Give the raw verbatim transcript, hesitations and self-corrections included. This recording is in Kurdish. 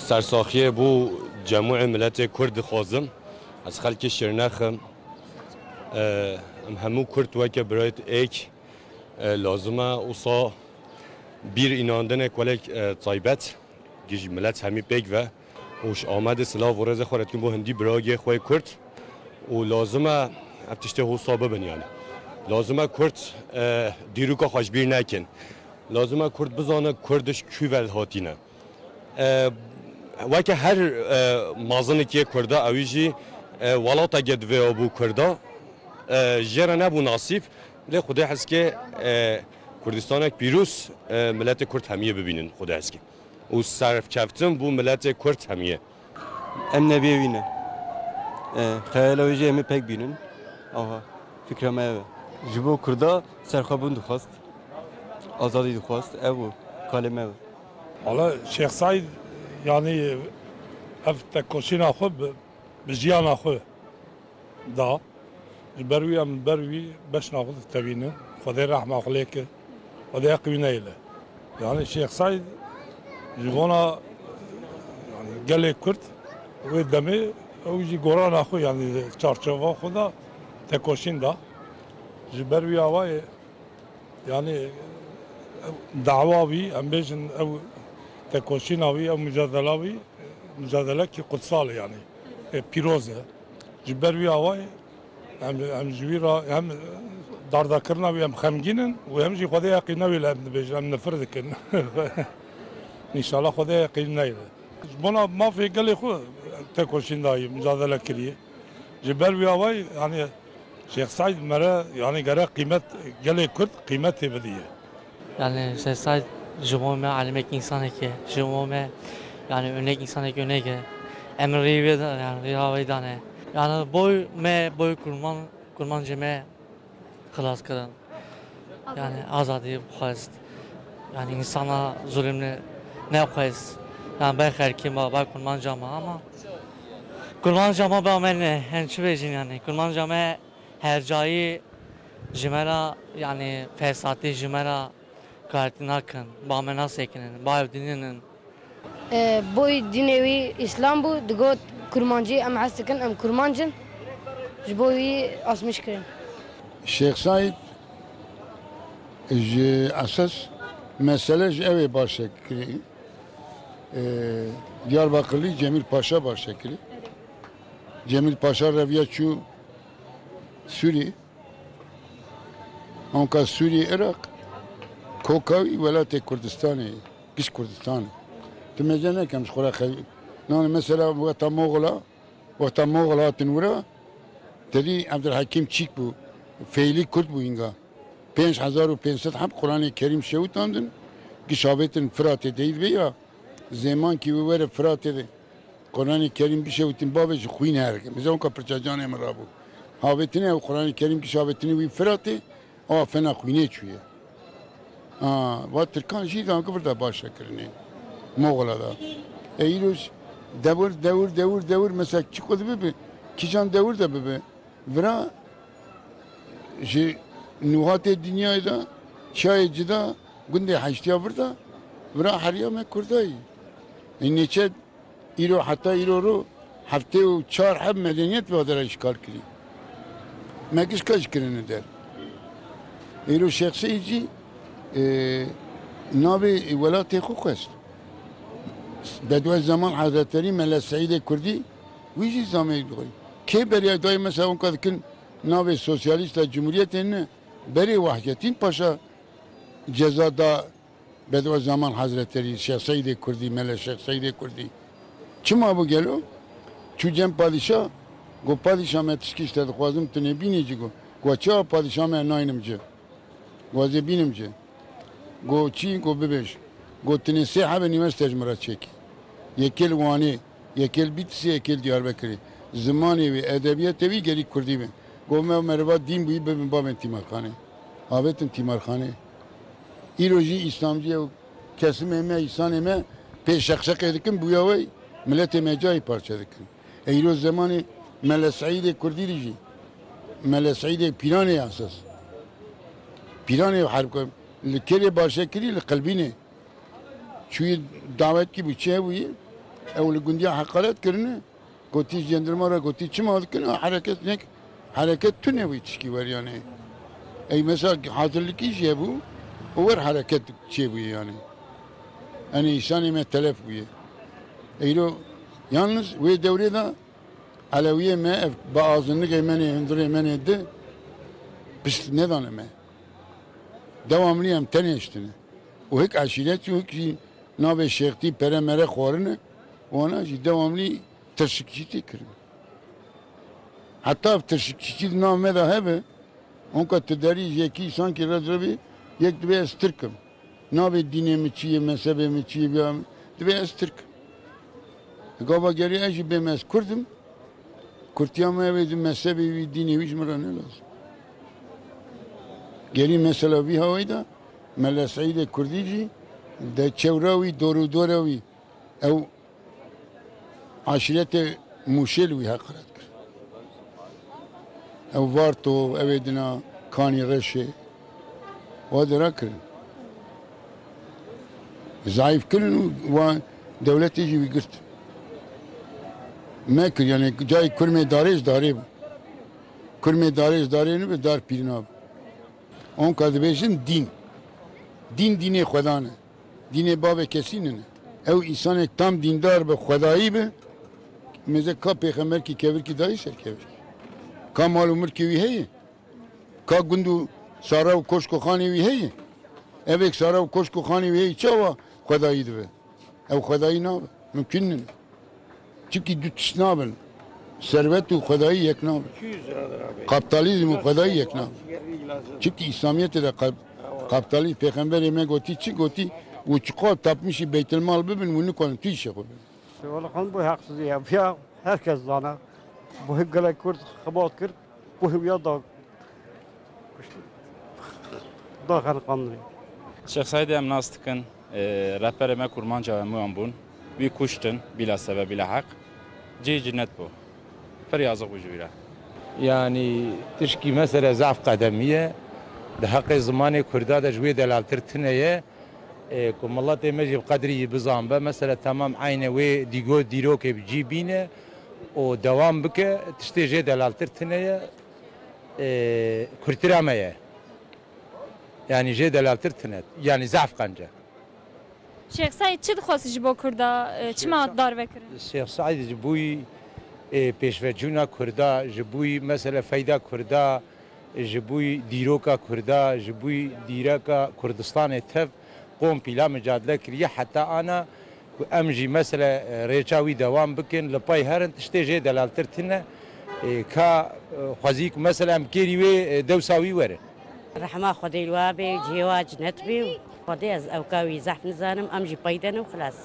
Sersaxiyê bo cemûê miletê Kurd dixwazim. Ez xelkê Şirnex im. Em hemû Kurd weke birayêt êk, e, lazim e wisa bîr înandinê kolek, e, taybet, gîj milet hemî pêk ve û ji Amedê silav û rêzê xwe re dikin bo hindî birayê xwe yê Kurd û lazim e ev tiştê wisa bibin yani. Lazim e Kurd, e, dîroka xwe ji bîr nekin. Lazim e Kurd bizane Kurdiş kû ve hatîne. E, weke her, e, mazinikê Kurda, ewî jî, e, welateke divê bû Kurda, e, jê re nebû nasîb, lê Xwedê hezkê, e, Kurdistanek pîroz, e, miletê Kurd hemiyê bibînin, Xwedê hezkê. Û serkeftin bû miletê Kurd hemiyê. Em nebiyê wî ne. E, xeyala wê jî em ê pek bînin. Aha, fikra me ev e. Ji bo Kurda serxwebûn dixwast. Azadî dixwast. Ev bû. Kalê me ev e. Wala Şêx Seîd, yanî ev tekoşîna xwe bi, bi jiyana xwe da. Ji ber wî em ber wî beşna xwe ditevînin. Xwedê rehma xwe lê ke. Xwedê heqî wî neyêle. Yanî Şêx Seîd ji bona, yanî gelê Kurd wê demê ew jî gorana xwe, yanî çarçova xwe da tekoşîn da. Ji ber wî awayê Yanî, ew dawa wî, em bêjin, ew tekoşîna wî, ew mucadela wî, mucadelekî qutsal e, yanî, e, pîroz e. Ji ber wî awayî em, em ji wî re hem dardakirina wî em xemgîn in û hem jî Xwedê heqî newêle em dibêjin, em nifir dikin. Înşallah Xwedê heqî neyêle. Ji bona mafê gelê xwe tekoşîn dayî, mucadele kiriye. Ji ber wî awayî, yanî, Şêx Seîd mere, yanî gere qîmet, gelê Kurd qîmetê bidiye. Yani Şêx Seîd ji bo me alimekî, însanekî, ji bo me yani örnek, însanekî örnek e. Em rî wê da, yani rîya wê dane. Yani boy me, boy kurman, kurmancê me xilas kirin. Yani azadî xwest. Yani însana zulüm ne, nexwest. Yani bay xelkê me, bay kurmanca me ama kurmanca me ba me ne, yani çi bêjin yani. Kurmanca me her cayî ji me re, yani fesatî ji me re kartî nakin, ba me nasekinin, ba ev dininin. E, boy dînê wî Îslam bû, digot kurmancî em hez dikin, em kurmanc in. Ji bo wî asmîş kirin. Şêx Seîd ji esas mesele ji ew ê baş e kirî. E, Diyarbakirlî Cemîl Paşa baş e kirî. Cemîl Paşa reviya çû Sûrî. Anka Sûrî, Iraq, koka wî welatê Kurdistanê, giş Kurdistanê. Tu meze nekem ji xwe re xew-, nanê mesela wexta Moxila, wexta Moxil hatin wira, tedî Evdilhekîm Çîk bû, feylî Kurd bû înga. Pênc hezar û pênc sed heb Quranê Kerîm şewitandin, giş avêtin Firatê, deyî dibe ya, zêmankî wê were Firatê de. Quranê Kerîm bişewitin bavê ji xwîn herike. Mêze weka pirça canê min rabû. Havêtinê ew Quranê Kerîm giş avêtinê wî Firatê, awa fena xwînê çûye. Ha, va Tirkan jî zanki vir de baş e kirinê. Moxila da. E, îro ji dewir, dewir, dewir, dewir, mesela çi xwe dibibi, kîjan dewir de bibi. Vira ji nûhatê dinyayê de çiyayê cida gundê heştiya vir de vira heriya me Kurdayî. E, neçe îro heta îro ro heftê û çar heb medeniyet bi adera îşgal kirî. Me gişka jî kirine der. Îro Şêx Seîd jî, e, navê welatê xwe xwest. Bedwe Zeman Hezreterî, Mele Seîdê Kurdî, wî jî zamê dixwî. Kê beriya dayê mesela onka dikin navê sosyalîsta cumhuriyetê ne, berê Wahcetîn Paşa ceza da Bedwe Zeman Hezreterî, Şêx Seîdê Kurdî, Mele Şêx Seîdê Kurdî. Çima bû gelo? Çû cem padîşa, got, "Padîşa me tişkî ji te dixwazim, tu nêbînî ci?" Got, "Got, çawa padîşa me naynim ci? Got, ez ê bînim ci." Got, "Çi?" Got, "Bibêj." Got, "Tinê sê heb unîversîte ji min re çêkî. Yekê li Wanê, yekê li Bîtisê, yekê li Diyarbekirê. Zimanê wî, edebiyatê wî gerî kurdî bin." Got, "Me meriva dîn bûyî bibin babên tîmarxanê." Avêtin tîmarxanê. Îro jî îslamcî ew kesimê me, îsanê me pê şeqşeqê dikin, bûya wê miletê me cayî parçe dikin. E, îro zemanê Mele Seîdê Kurdî de jî, Mele Seîdê Pîranê esas. Pîranê herb li kê rê baş e kirî, li Qilbînê. Çûyî dawetkî bû, çi hebûyî? Ew li gundiya heqaret kirine, gotî jendarma re gotî, çima dikin? A hereket nek, hereket tune bû tişkî wer yanê. Ey mesela hazirlikî jê bû, û wer hereket çêbûye yanê. Enê îsanê me telef bûye. Eyro yalnız wê dewrê de Elewiyê me ev bi azinligê menê, hundirê menê di pişt nedane me. Dewamlî em tenê hiştine. Û hik eşîret û hik jî navê şêxtî pere mere xwarine, wana jî dewamlî tirşikçîtî kirin. Heta ev tirşikçîtî di nav me de hebe, onka tu derî ji yekî sankî re direvî, yek dibê ez Tirk im. Nabê dînê min çi ye, mezhebê min çi ye, biya min, dibê ez Tirk im. Gava gerî ez jî bêm ez Kurd im. Kurtiya me ev ê di mezhebê wî, dînê wî ji min re ne lazim. Gerî mesela vî hawayî de Mele Seîdê Kurdî jî de çewra wî, dor û dora wî ew aşîretê Mûşê li wî heqaret kir. Ew Varto, ew ê dina Kanî Reşê, wa dira kirin. Zeîf kirin û wa dewletê jî wî girt. Me kir, yanî cayê kurmê darê ji darê bû. Kurmê darê ji darê nibe, dar pîr nabe. Onka dibêjin dîn. Dîn dînê Xwedan e. Dînê bavê kesî nine. Ew îsanek tam dîndar bi, Xwedayî bi, mêze ka pêxemberkî kevirkî dayî ser kevirkî. Ka mal û milkê wî heye? Ka gund û sara û koşk û xanê wî heye? Evêk sara û koşk û xanê wî heye, çawa Xwedayî dibe? Ew Xwedayî nabe. Mimkün nîne. Çimkî du tişt nabin. Servet û Xwedayî yek nabin. Kapitalizm û Xwedayî yek nabin. Çimkî Îslamiyetê de kap-, kapitalizm, Pêxemberê me gotî çi gotî? Û çiqas tapmişî Beytilmal bibin, û nikarin tu îşê xwe bibin. Wala xan bu haksızlığı ya. Ya herkes zana. Bu gelek Kurd xebat kir. Bu ya da daxeniqandinê. Şêx Seîdê em nas dikin, e, rehberê me Kurmanca hemûyan bûn. Wî kuştin, bîla sebeb, bîla heq. Cihê cinnet bû. Pir yazıq bû ji wî re. Yanî tişkî mesele zaf qedemî ye. Di heqê zimanê Kurda de ji wê delaltir tune ye. E, ku miletê me jî bi qedrî yî bizanbe. Mesele temam eynê wê dîgo dîrokê bi cî bîne û dewam bike. Tiştê jê delaltir tune ye. E, kurtira me ye. Yanî jê delaltir tune. Yanî zaf qenc e. Şêx Seîd çi dixwest ji bo Kurda, e, çima darve kirin? Şêx Seîd ji bo yî, e, pêşveçûna Kurda, ji bo yî mesele feyda Kurda, ji bo yî dîroka Kurda, ji bo yî dîreka Kurdistanê tev kompîla micadele kiriye. Heta ana ku em jî mesele, e, rêça wî dewam bikin, li pey herin, tiştê jê delaltir tune, e, ka, e, xwezî ku mesele em kêrî wê, e, dewsa wî werin. Rehma Xwedê li wa bê, cihê wa cinet bê û Xwedê ez ewka wî zehf nizanim, em jî pey de ne û xilas.